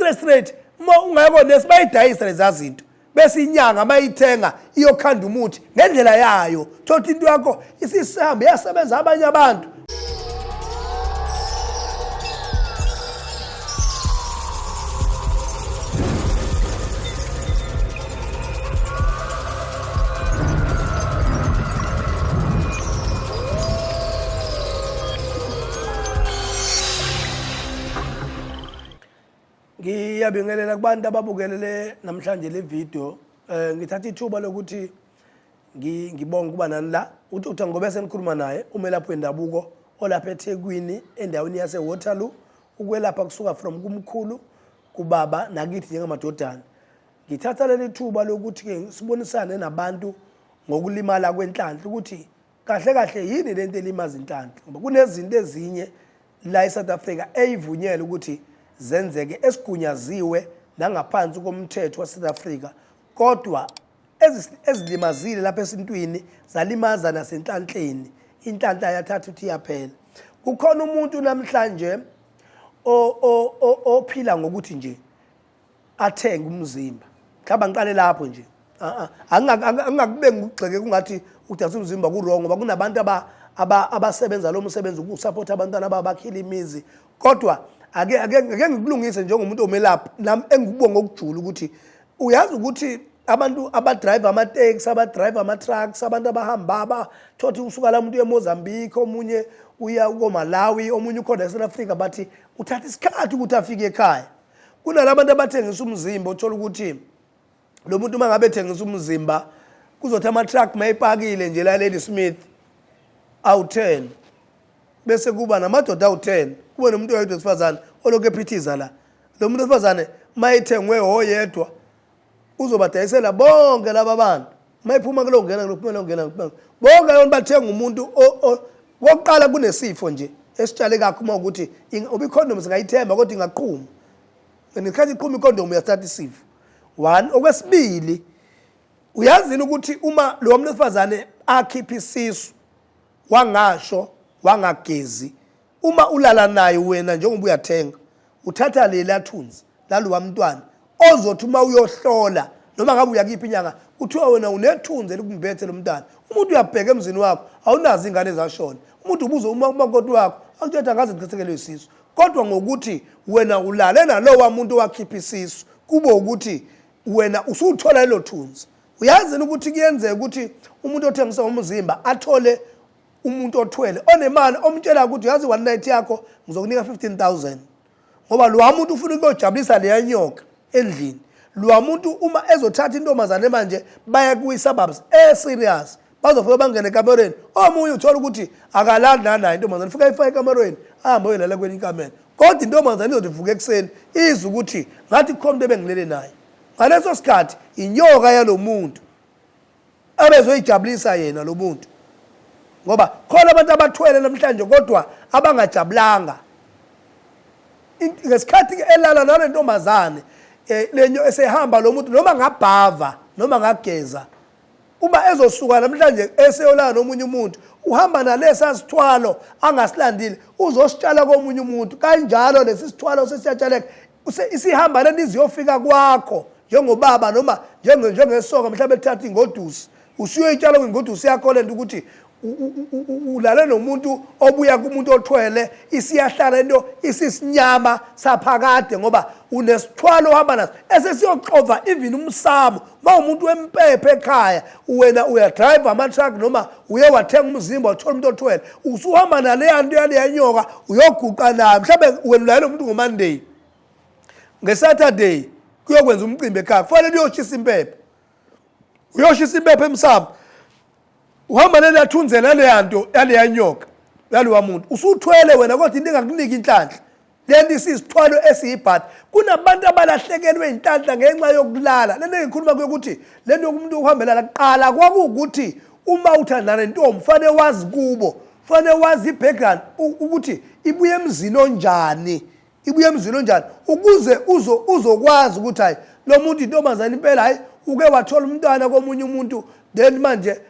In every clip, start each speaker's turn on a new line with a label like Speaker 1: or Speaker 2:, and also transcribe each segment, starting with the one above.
Speaker 1: Straight straight, uma ungayabo nesi bayidayisa leza zinto, bese inyanga mayithenga iyokhanda umuthi ngendlela yayo, thothi into yakho isihambe yasebenza abanye abantu. Ngiyabingelela kubantu ababukelele namhlanje le video. Ngithatha ithuba lokuthi ngibonge ukuba nani la. UDr Ngobese engikhuluma naye umelaphi wendabuko olapha eThekwini endaweni yase Waterloo, ukwelapha kusuka from kumkhulu kubaba nakithi njengamadodana. Ngithatha leli thuba lokuthi ke sibonisane nabantu ngokulimala kwenhlanhla, ukuthi kahle kahle yini lento elimaza inhlanhla, ngoba kunezinto ezinye la eSouth Africa eyivunyelwe ukuthi zenzeke esigunyaziwe nangaphansi komthetho waseSouth Africa, kodwa ezilimazile lapha esintwini zalimaza nasenhlanhleni, inhlanhla yathatha ukuthi iyaphela. Kukhona umuntu namhlanje ophila ngokuthi nje athenge umzimba. Mhlawumbe ngiqale lapho nje, angingakubeki ngikugxeke kungathi ukudayisa umzimba ku-wrong, ngoba kunabantu abasebenza lo msebenzi ukusupport abantwana ababakhile imizi, kodwa ake ake ake ngikulungise njengomuntu omelaphi nami engikubonga ngokujula ukuthi uyazi ukuthi abantu abadrive ama-taxi, abadrive ama-trucks, abantu abahamba abathothi usuka la, umuntu uye eMozambique, omunye uya koMalawi, omunye ukhona eSouth Africa, bathi uthatha isikhathi ukuthi afike ekhaya. Kunalabantu abathengisa umzimba, uthola ukuthi lo muntu uma ngabe ethengisa umzimba kuzothi ama-truck mayipakile nje la Lady Smith awu-10, bese kuba namadoda awu-10, kube nomuntu oyedwa wesifazane olokhu ephithiza la. Lo muntu wesifazane mayethengwe oyedwa uzobadayisela bonke laba bantu, mayiphuma kulo ngena kulo, phuma ngena bonke abantu bathenga umuntu. Kokuqala kunesifo nje esitshale kakho uma ukuthi uba ikhondomu singayithemba kodwa ingaqhuma, ngesikhathi iqhuma ikhondomu uyasithatha isifo. One, okwesibili, uyazini ukuthi uma lo muntu wesifazane akhipha isisu wangasho wangagezi, uma ulala naye wena njengoba uyathenga, uthatha lela thunzi lalowa mntwana, ozothi uma uyohlola noma ngabe uyakiphi inyanga kuthiwa wena unethunzi elikumbethe lo mntwana. Umuntu uyabheka emzini wakho awunazo ingane ezashona, umuntu ubuze uma umakoti wakho akuthetha ngaze ngichithekelwe isisu, kodwa ngokuthi wena ulale nalowa muntu owakhipha isisu kube ukuthi wena usuthola lelo thunzi. Uyazini ukuthi kuyenzeka ukuthi umuntu othengisa umzimba athole umuntu othwele onemali omtshela ukuthi uyazi one night yakho ngizokunika 15000, ngoba lo muntu ufuna ukuyojabulisa leya nyoka endlini. Lo muntu uma ezothatha intombazane manje baya kwi-suburbs e-serious, bazofika bangene ekamerweni. Omunye uthola ukuthi akalali nanayo intombazane, ufika ayifake ekamerweni ahambe oyolala kwenye ikamera, kodwa intombazane izothi ivuka ekuseni izwe ukuthi ngathi kukhona umuntu ebengilele naye. Ngaleso sikhathi inyoka yalo muntu abezoyijabulisa yena lo muntu, ngoba khona abantu abathwele namhlanje kodwa abangajabulanga ngesikhathi elala nale ntombazane. Lenyo esehamba lo muntu noma ngabhava noma ngageza, uma ezosuka namhlanje eseyolala nomunye umuntu uhamba nalesa sithwalo angasilandile, uzositshala komunye umuntu. Kanjalo lesi sithwalo sesiyatshaleka, isihamba lento iziyofika kwakho njengobaba noma njengesoka, mhlawumbe lithatha ingodusi, usuyoyitshala kwingodusi yakho lento ukuthi ulale nomuntu obuya kumuntu othwele, isiyahlala into isisinyama saphakade, ngoba unesithwalo ohamba naso esesiyoxova even umsamo. Uma umuntu wempepho ekhaya wena uyadrive ama-truck noma uye wathenga umzimba wathola umuntu othwele, usuhamba naleya nto yaleya nyoka uyoguqa nayo. Mhlawumbe wena ulayela umuntu ngoMonday, ngeSaturday kuyokwenza umcimbi ekhaya, kufanele uyoshisa impepho, uyoshisa impepho emsamo, uhamba leliya thunzela yaleya nto yaleya nyoka yalowa muntu usuthwele wena, kodwa into engakunika inhlanhla lento isisithwalo esiyibhadi. Kunabantu abalahlekelwe inhlanhla ngenxa yokulala. Lento engikhuluma kuyo ukuthi lento yokumuntu ukuhambelana kuqala kwakuwukuthi uma uthandana nentombi fanele wazi kubo, fanele wazi i-background ukuthi ibuye emzini onjani, ibuye emzini onjani, ukuze uzokwazi ukuthi hayi lo muntu intombazane impela, hayi uke wathola umntwana komunye umuntu, then manje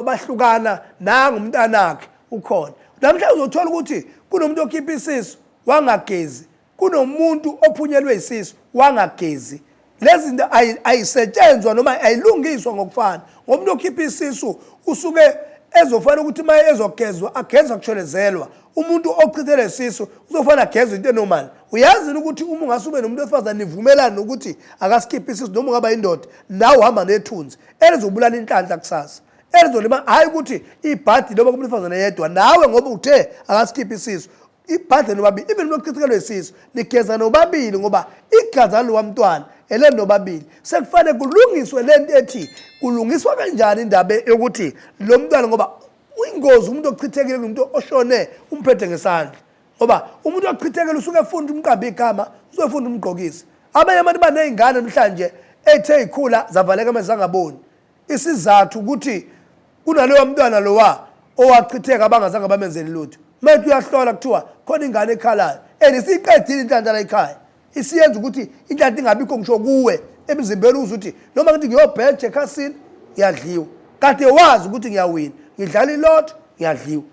Speaker 1: bahlukana nangu umntanakhe ukhona. Namhlanje uzothola ukuthi kunomuntu okhipha isisu wangagezi. Kunomuntu ophunyelwe isisu wangagezi. Lezi zinto ayisetshenzwa noma ayilungiswa ngokufana. Ngomuntu okhipha isisu usuke ezofana ukuthi uma ezogezwa agezwa kushelezelwa. Umuntu ochithele isisu uzofana agezwe into enormal. Uyazi ukuthi uma ungase ube nomuntu wesifazane nivumelane nokuthi akasikhiphe isisu noma ungaba indoda, nawe uhamba nethunzi elizobulala inhlanhla kusasa. Elizolima hhayi ukuthi ibhadi noma kumuntu wesifazane yedwa, nawe ngoba uthe akasikhiphe isisu ibhadle nobabili, even uma kuchithekelwe isisu nigeza nobabili ngoba igazi lalowa mntwana eleni nobabili. Sekufanele kulungiswe le nto ethi kulungiswa kanjani indaba yokuthi lo mntwana, ngoba uyingozi umuntu ochithekile kunomuntu oshone umphethe ngesandla, ngoba umuntu ochithekile usuke efunda umqambe igama, usuke efunda umgqokise. Abanye abantu baney'ngane namhlanje ethe ikhula zavaleka manje zangaboni. Isizathu ukuthi kunaloya mntwana lowa owachitheka abangazange bamenzele lutho. Manje uyahlola kuthiwa khona ingane ekhalayo and isiqedile inhlanhla la ekhaya. Isiyenza ukuthi inhlanhla ingabikho ngisho kuwe emzimbeni, uze uthi noma ngithi ngiyobheja ekhasini ngiyadliwa. Kade wazi ukuthi ngiyawina, ngidlala ilotho ngiyadliwa.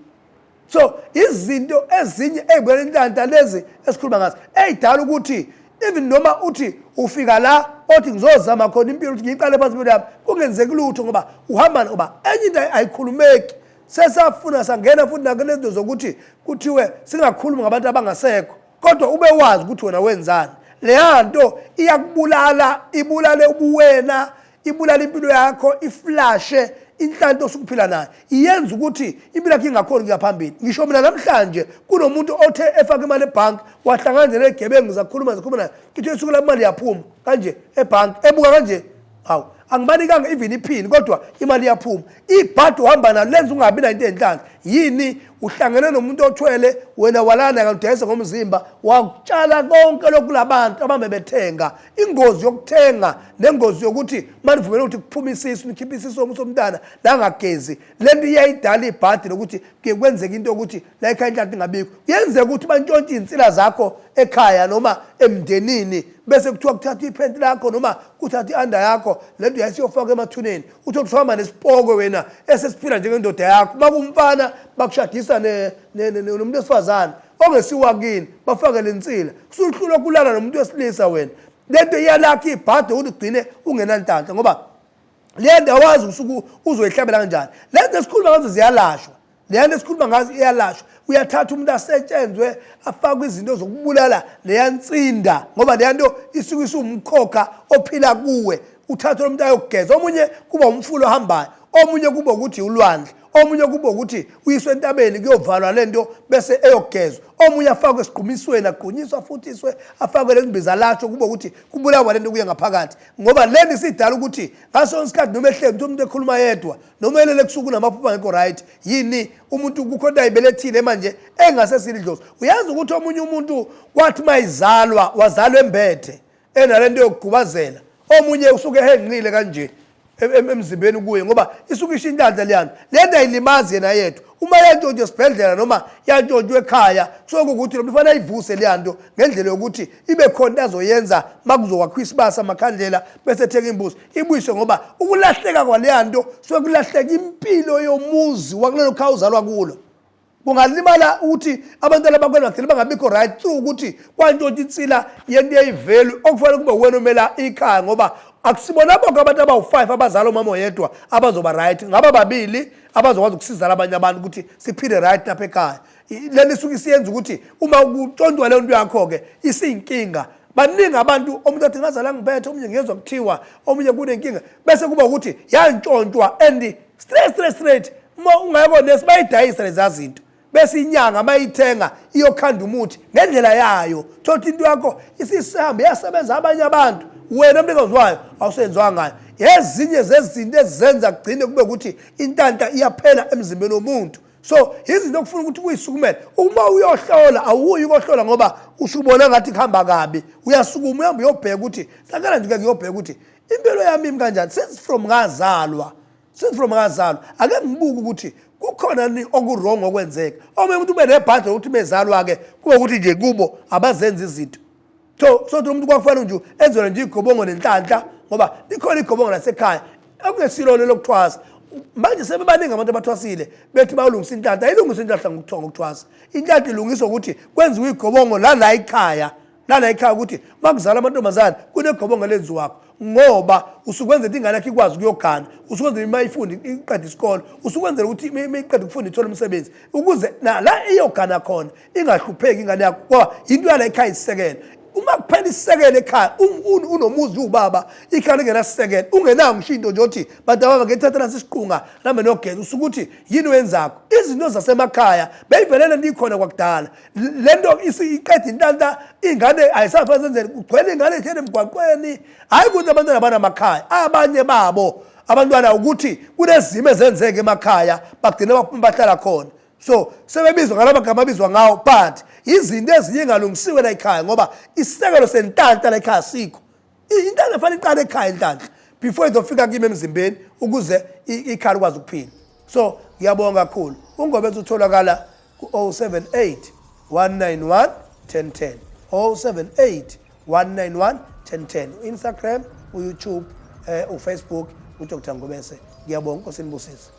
Speaker 1: So izinto ezinye ey'bukela inhlanhla lezi esikhuluma ngazo ey'dala ukuthi even noma uthi ufika la othi ngizozama khona impilo ukuthi ngiyiqale phansi impilo yami kungenzeki lutho ngoba uhamba ngoba enye into ayikhulumeki. Sesafuna sangena futhi nakule zinto zokuthi kuthiwe singakhulumi ngabantu abangasekho, kodwa ube wazi ukuthi wena wenzani. Leya nto iyakubulala, ibulale ubuwena, ibulala impilo yakho, iflashe inhlanhla osukuphila nayo, iyenza ukuthi impilo yakho ingakhoni ukuya phambili. Ngisho mina namhlanje kunomuntu othe efaka imali ebhanki wahlangana negebengu zakhuluma zakhuluma naye, ithe isuku la imali yaphuma kanje ebhanki, ebuka kanje, hawu angibanikanga even iphini kodwa imali iyaphuma. Ibhadi uhamba nalo lenza ungabi nayo into enhlanhla. Yini uhlangene nomuntu othwele wena walana kanti udayisa ngomzimba, wakutshala konke lokhu labantu abambe bethenga. Ingozi yokuthenga nengozi yokuthi manivumele ukuthi kuphume isisu, nikhiphe isisu somntana nangagezi, lento iyayidala ibhadi lokuthi kuye kwenzeke into yokuthi la ekhaya inhlanhla ingabikho. Kuyenzeka ukuthi bantshontshe iy'nsila zakho ekhaya noma emndenini, bese kuthiwa kuthathwa iphenti lakho noma kuthathwa i-anda yakho, le nto yayisiyofakwa emathuneni. Uthole ukuthi uhamba nesipokwe wena esesiphila njengendoda yakho. Uma kumfana bakushadisa nomuntu wesifazane ongesiwakini, bafake le nsila, usuhlulwa kulala nomuntu wesilisa wena. Le nto iyalakha ibhade ukuthi ugcine ungenanhlanhla, ngoba le nto awazi usuke uzoyihlabela kanjani. Le nto esikhuluma ngazo ziyalashwa, leya nto esikhuluma ngazo iyalashwa. Uyathatha umuntu asetshenzwe afakwe izinto zokubulala leya nsinda, ngoba leya nto isuke isiwumkhokha ophila kuwe. Uthathe lo muntu ayokugeza, omunye kuba umfula ohambayo, omunye kuba ukuthi ulwandle, omunye kuba ukuthi uyiswe entabeni kuyovalwa le nto bese eyogezwa, omunye afakwe esigqumisweni agqunyiswe afuthiswe afakwe le mbiza latho, kuba ukuthi kubulawa le nto kuye ngaphakathi. Ngoba le nto isidala ukuthi ngaso sonke isikhathi noma ehleli umuntu umuntu ekhuluma yedwa noma elele ebusuku namaphupho angekho right. Yini umuntu kukho into ayibelethile manje engasesile idlozi. Uyazi ukuthi omunye umuntu kwathi mayizalwa wazalwa embethe enalento yokugubazela, omunye usuke ehenqile kanje emzimbeni kuye ngoba isuke isho inhlanhla leyana. Le nto ayilimazi yena yedwa. Uma yantshontshwa esibhedlela noma yantshontshwa ekhaya, kusuke kuwukuthi lo muntu ufanele ayivuse leya nto ngendlela yokuthi ibe khona into azoyenza uma kuzokwakhiwa isibasa amakhandlela bese ethenga imbuzi ibuyiswe, ngoba ukulahleka kwaleya nto kusuke kulahleka impilo yomuzi wakulelo khaya uzalwa kulo. Kungalimala ukuthi abantwana bakwena bagcine bangabikho right through ukuthi kwantshontsha insila yento eyivelu okufanele kube wena omela ikhaya, ngoba akusibona bonke abantu abawu-5 abazala umama oyedwa abazoba right, ngaba babili abazokwazi ukusiza abanye abantu ukuthi siphile right lapha ekhaya. Lento isuke isiyenza ukuthi uma kutshontshwa leyo nto yakho-ke isiyinkinga. Baningi abantu omuntu athi ngazala ngiphethe, omunye ngiyezwa kuthiwa omunye kunenkinga, bese kuba ukuthi yantshontshwa and straight straight straight. Uma ungekho nesi bayidayisa leza zinto, bese inyanga mayithenga iyokhanda umuthi ngendlela yayo, thola into yakho isihambe yasebenza abanye abantu, wena mnikazi wayo awusenziwa ngayo. Ezinye zezinto ezenza kugcine kube ukuthi intanta iyaphela emzimbeni womuntu. So izinto okufuna ukuthi kuyisukumele. Uma uyohlola awuyi ukohlola ngoba usubona ngathi kuhamba kabi, uyasukuma uyahamba uyobheka ukuthi sakala nje ngiyobheka ukuthi impilo yami imi kanjani since from ngazalwa, since from ngazalwa. Ake ngibuke ukuthi kukhona ni oku-wrong okwenzeka. Omunye umuntu ube nebhadi lokuthi bezalwa-ke kube ukuthi nje kubo abazenzi izinto. So so umuntu kwakufanele nje enzelwe nje igobongo nenhlanhla, ngoba likhona igobongo lasekhaya okungesilo lokuthwasa. Manje sebebaningi abantu abathwasile bethi bayolungisa inhlanhla. Ayilungiswa inhlanhla ngokuthwasa. Inhlanhla ilungiswa ukuthi kwenziwe igobongo lala ekhaya. Nala ekhaya ukuthi makuzala amantombazane kunegobongo lenziwakho ngoba usukwenzela ingane yakho ikwazi ukuyogana, usukwenzela uma ifunde iqede isikole, usukwenzela ukuthi uma iqede ukufunda ithole umsebenzi ukuze nala iyogana khona ingahlupheki ingane yakho, ngoba yinto yala ekhaya isisekelo. Uma kuphela isisekelo ekhaya, unomuzi uwubaba, ikhaya lingenasisekelo, ungenawo ngisho into nje othi bantu ababa ngethatha nasi isiqunga nambe nogeza, usuke uthi yini wenzakho. Izinto zasemakhaya beyivelele likhona kwakudala. Le nto iqeda intanta, iy'ngane ayisafane senzele, kugcwele iy'ngane ey'hleli emgwaqweni. Hhayi ukuthi abantwana banamakhaya, abanye babo abantwana ukuthi kunezimo ezenzeka emakhaya bagcine bahlala khona, so sebebizwa ngala magama abizwa ngawo, but izinto ezinye engalungisiwe la ekhaya ngoba isisekelo senhlanhla la ekhaya sikho. Inhlanhla fanele iqale ekhaya, inhlanhla before izofika kimi emzimbeni ukuze ikhaya likwazi ukuphila. So ngiyabonga kakhulu. UNgobese utholakala ku-078 191 1010, 078 191 1010, u-Instagram, u-YouTube, uFacebook, uDr Ngobese. Ngiyabonga, Nkosi nibusise.